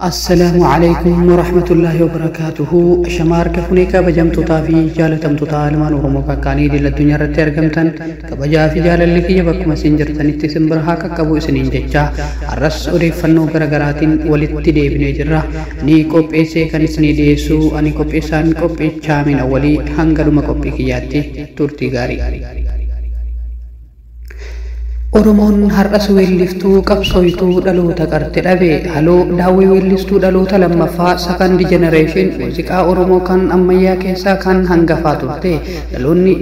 Assalaamu alaikum warahmatullaahi wabarakaatuhu. Shamaarka funee kabajamtootaa fi jaalatamtoota ilmaan Oromoo kakkaanii idil addunyaa irratti argamtan, kabajaa fi jaalalli kiyya bakkuma isin jirtanitti isin bira haa qaqqabu isiniin jecha, har'as odeeffannoo garaagaraatiin walitti deebinee jirra. Ani qopheessee kan isinii dhiyeessu ani qopheessaan qopheechaa mina walii, hanga dhuma qophii kiyyaatti turtii gaarii. Oromoon har'as weelliftuu qabsooytuu dhaloota qarte dhabe. Haloo Daawwee weellistuu dhaloota lammaffaa, second generation, muuziqaa Oromoo kan ammayyaa keessaa kan hangafaa turte. Dhaloonni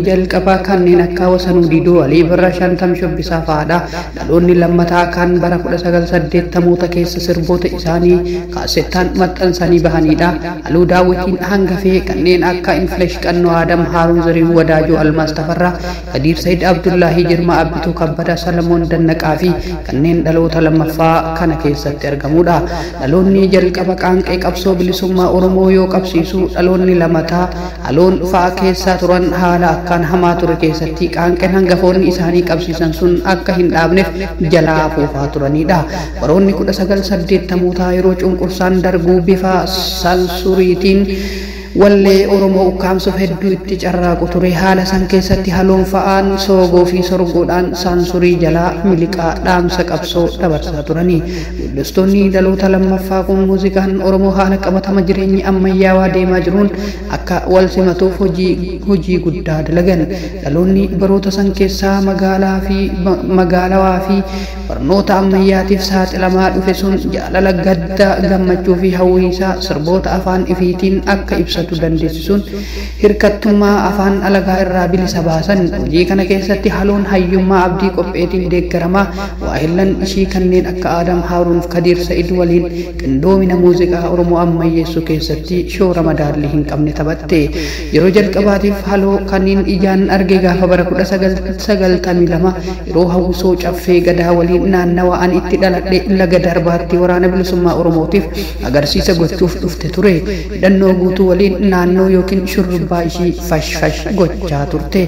jalqabaa kanneen akka Wasanuu Diidoo, Alii Birraa, Shantam Shubbisaa fa'aadha. Dhaloonni lammataa kan bara 1980moota keessa sirboota isaanii kaasettaan maxxansanii bahanidha. Haloo Daawwitiin hangafee kanneen akka Ilfinesh Qannoo, Adam Haaruun, Zariihun Wadaajoo, Almaas Tafarraa, Kadiir Sayid Abdullaahii, Jirma Abbituu Kabbadaa, Salamoon Dannaqaa fi kanneen dhaloota lammaffaa kana keessatti argamudha. Dhaloonni jalqaba qaanqee qabsoo bilisummaa Oromoo yoo qabsiisu, dhaloonni lammataa Haloon fa'a keessaa turan haala akkaan hamaa ture keessatti qaanqeen hangafoonni isaanii qabsiisan sun akka hin dhaabneef jalaa afuufaa turanidha. Baroonni 1980mootaa yeroo cunqursaan Darguu bifa saansuriitiin wallee Oromoo ukkaamsuuf hedduu itti carraaqu ture. Haala san keessatti Haloon fa'aan soogoo fi sorgoodhaan saansurii jalaa miliqaa dhaamsa qabsoo dabarsaa turani. Weellistoonni dhaloota lammaffaa kun muuziqaan Oromoo haala qabatama jireenyi ammayyaawaa deemaa jiruun akka wal simatuuf hojii guddaa dalagan. Dhaloonni baroota san keessaa magaalaa fi magaalawaa fi barnoota ammayyaatiif saaxilamaa dhufe sun jaalala, gadda, gammachuu fi hawwii isaa sirboota afaan ifiitiin akka ibsatu dandeessisuun hirkattummaa afaan alagaa irraa bilisa baasan. Hojii kana keessatti Haloon hayyummaa Abdii Qopheetiin deeggaramaa waahillan ishii kanneen akka Aadam Haaruun, Kadiir Sa'id waliin qindoomina muuziqaa Oromoo ammayyeessuu keessatti shoora madaallii hin qabne taphatte. Yeroo jalqabaatiif Haloo kanneen ijaan arge gaafa bara 1992 yeroo hawwisoo Caffee Gadaa waliin naannawa ani itti dhaladhe Laga Darbaatti Waraana Bilisummaa Oromootiif agarsiisa gochuuf dhufte ture. Hidhannoo guutuu waliin naannoo yookiin shurrubbaa ishii fash fash gochaa turte.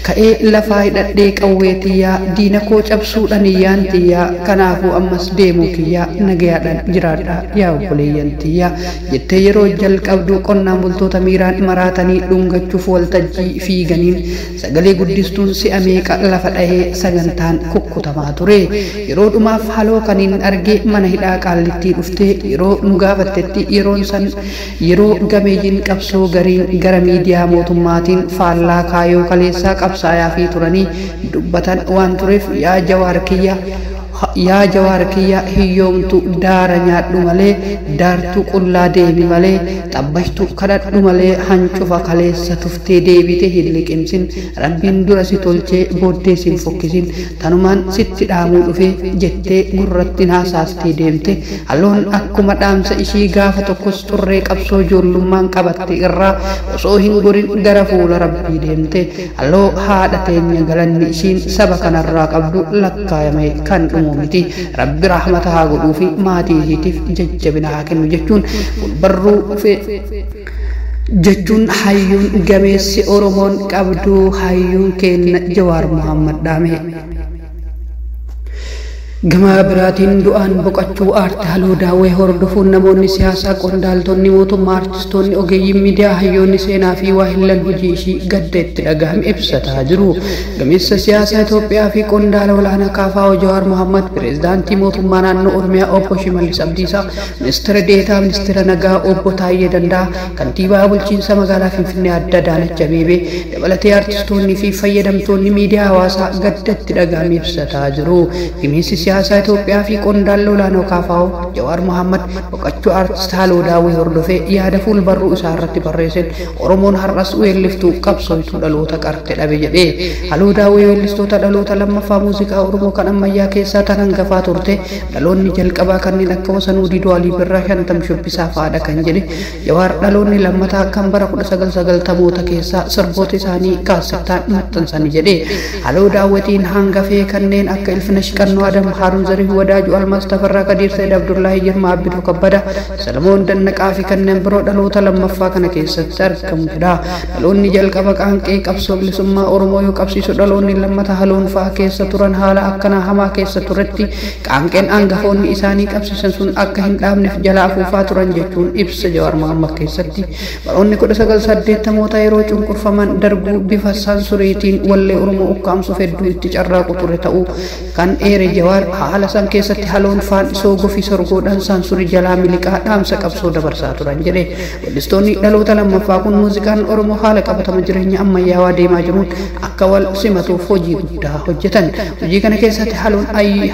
Ka'ee lafaa hidhadhee qawwee tiyyaa, diina koo cabsuudhaan iyyaan tiyyaa, kanaafuu ammas deemuu kiyyaa, nagayaadhaan jiraadha yaa obboleeyyan tiyyaa jettee yeroo jalqabdu, qonnaan bultoota miiraan maraatanii dhungachuuf waltajjii fiiganiin sagalee guddistuun si'a meeqa lafa dhahee sagantaan kukkutamaa ture. Yeroo dhumaaf Haloo kaniin arge mana hidhaa Qaallittii dhuftee yeroo nu gaafattetti. Yeroon san yeroo gameeyyiin qabsoo gariin gara miidiyaa mootummaatiin faallaa kaayoo kaleessaa qabsaayaa fi turanii dubbatan waan tureef, "Yaa Jawaar kiyya, yaa Jawaar kiyya, hiyyoomtu daara nyaadhu malee, daartu qullaa deemi malee, xabbashtu kadhadhu malee, hancufa kaleessa tuftee deebite hin liqimsin. Rabbiin dura si tolchee booddee sin fokkisin. Tanumaan sitti dhaamuu dhufe," jettee gurratti naasaastee deemte. Haloon akkuma dhaamsa ishii gaafa tokkos xurree qabsoo ijoollummaan qabatte irraa osoo hin gorin gara fuula Rabbii deemte. Haloo haadha teenya galanni ishiin saba kanarraa qabdu lakkaayame kan dhumu miti. Rabbi rahmata haa godhuu fi maatii ishiitiif jajjabina haa kennu jechuun barruu jechuun hayyuun gameessi Oromoon qabdu, hayyuun kenna Jawaar Muhammad dhaame. Gama biraatiin du'aan boqochuu aartii Haloo Daawwee hordofuun namoonni siyaasaa, qondaaltonni mootummaa, artistoonni, ogeeyyiin miidiyaa, hayyoonni seenaa fi waahillan hojii ishii gadda itti dhagahame ibsataa jiru. Gameessa siyaasaa Itoophiyaa fi qondaala olaanaa KFO Jawaar Mohammad, pireezidaantii mootummaa naannoo Oromiyaa obbo Shimallis Abdiisaa, ministeera deetaa ministeera nagaa obbo Taayyee Danda'a, kantiibaa bulchiinsa magaalaa Finfinnee Aadde Adaanach Abeebee dabalatee artistoonni fi fayyadamtoonni miidiyaa hawaasaa gadda itti dhagahame ibsataa jiru. Gameessi siyaasaa Itoophiyaa fi qondaalli olaanoo KFO Jawaar Mohammad boqochuu aartist Haloo Daawwee hordofee yaada fuulbarruu isaa irratti barreesseen, "Oromoon har'as weelliftuu qabsooytuu dhaloota qarte dhabe," jedhee. Haloo Daawwee weellistoota dhaloota lammaffaa muuziqaa Oromoo kan ammayyaa keessaa tan hangafaa turte. Dhaloonni jalqabaa kanneen akka Wasanuu Didoo, Alii Birraa, Shantam Shubbisaa fa'aadha kan jedhe Jawaar, dhaloonni lammataa kan bara 1990moota keessaa sirboota isaanii kaasettaan maxxansanii jedhe. Haloo Daawwetiin hangafee kanneen akka Ilfinash Qannoo, Adam Haaruun Zarihuu, Wadaajuu Almaas, Tafarraa Kadiir, Sayyid Abdullaahi Jirmaa, Abbituu Kabbada, Salamoon Dannaqaa fi kanneen biroo dhaloota lammaffaa kana keessatti argamu jedha. Dhaloonni jalqaba qaanqee qabsoo bilisummaa Oromoo yoo qabsiisu, dhaloonni lammata Haloon fa'aa keessa turan haala akkanaa hamaa keessa turetti qaanqeen hangafoonni isaanii qabsiisan sun akka hin dhaabneef jala afuufaa turan jechuun ibsa Jawaar Mohammad keessatti. Baroonni 1980moota yeroo cunqurfaman darbuu bifa saansuriitiin wallee Oromoo ukkaamsuuf hedduu itti carraaqu ture ta'uu kan eere Jawaar, haala san keessatti Haloon faan soogoo fi sorgoodhaan saansurii jalaa miliqaa dhaamsa qabsoo dabarsaa turan jedhe. Weellistoonni dhaloota lammaffaa kun muuziqaan Oromoo haala qabatama jireenya ammayyaawaa deemaa jiruun akka wal simatuuf hojii guddaa hojjetan. Hojii kana keessatti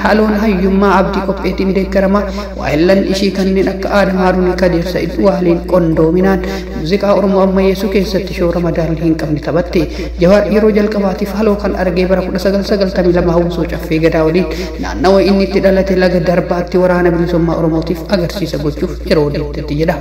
Haloon hayyummaa Abdii Qopheetiin deeggarama waa'ellan ishii kanneen akka Aadam Haaruunii, Kadir Sa'id waliin qondoominaan muuziqaa Oromoo ammayyeessuu keessatti shoora madaallii hin qabne taphatte. Jawaar yeroo jalqabaatiif Haloo kan argee bara 1992 hawwisoo Caffee Gadaa waliin naannawa inni itti dhalate Laga Darbaatti Waraana Bilisummaa Oromootiif agarsiisa gochuuf yeroo deemtetti jedha.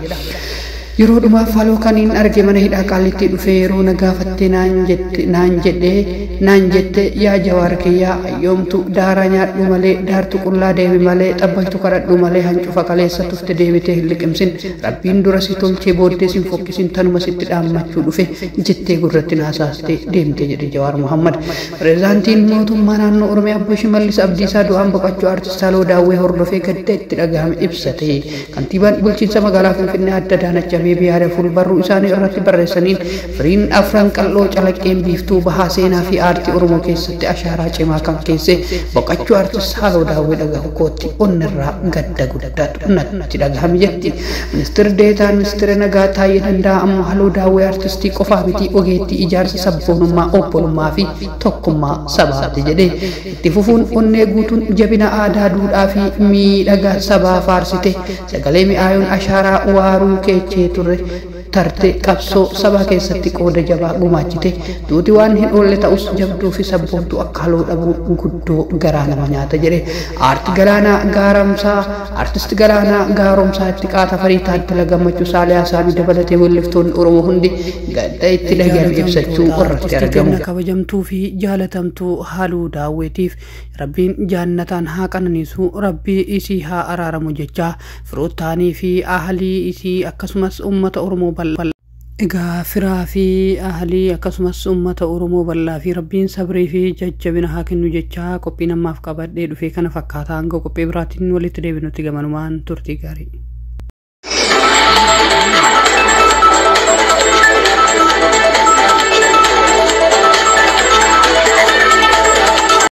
Yeroo dhumaaf Haloo kan hin arge mana hidhaa Qaallittii dhufee yeroo na gaafatte naan jedhee naan jette, "Yaa Jawaar kiyyaa, ayyoomtu daaraa nyaadhu malee, daartu qullaa deemi malee, xabbaltu kadhadhu malee, hancufa kaleessa tufte deebitee hin liqimsin. Rabbiin dura si tolchee booddee sin fokkisin, tanuma sitti dhaammachuu dhufe," jettee gurratti naasaastee deemte jedhe Jawaar Muhammad. Pireezidaantiin mootummaa naannoo Oromiyaa Obbo Shimallis Abdiisaa du'aan boqochuu artist Haloo Daawwee hordofee gadda itti dhagahame ibsate. Kantiibaan bulchiinsa magaalaa Finfinnee Adda Adaanach Abeebee yaada fuulbarruu isaanii irratti barreessaniin, firiin Afran Qal'oo calaqqeen biiftuu bahaa seenaa fi aartii Oromoo keessatti ashaaraa cimaa kan keesse boqochuu artist Haloo Daawwee dhagahu kootti onnirraa gadda guddaatu natti dhagahame jetti. Ministeerri deetaan ministeera nagaa Taayyee Danda'a ammoo Haloo Daawwee artistii qofaa miti, ogeettii ijaarsa sabboonummaa, obbolummaa fi tokkummaa sabaati jedhe. Itti fufuun, onnee guutuun jabina aadaa, duudhaa fi miidhaga sabaa faarsite, sagalee mi'aayoon ashaaraa waaruu keechee turre tarte, qabsoo sabaa keessatti qooda jabaa gumaachite. Duuti waan hin oolle ta'us, jabduu fi sabboontuu akka Haloo dhabuu guddoo garaa nama nyaata jedhe. Aarti Galaanaa Gaaramsaa, artist Galaanaa Gaaromsaa, itti qaata Farii, Taaddala Gammachuu, Saaliyaa Saanii dabalatee weelliftoonni Oromoo hundi gadda itti dhagahame ibsachuu irratti argamu. Kabajamtuu fi jaalatamtuu Haluu Daawweetiif Rabbiin jaannataan haa qananiisu, Rabbii isii haa araaramu jechaa, firoottaanii fi ahlii isii akkasumas uummata Oromoo bal'aa, egaa firaa fi ahlii akkasumas uummata Oromoo bal'aa fi Rabbiin sabrii fi jajjabina haa kennu jechaa, qophii namaaf qabadhee dhufee kana fakkaata. Hanga qophii biraatiin walitti deebinutti gamanumaan turtii gaarii.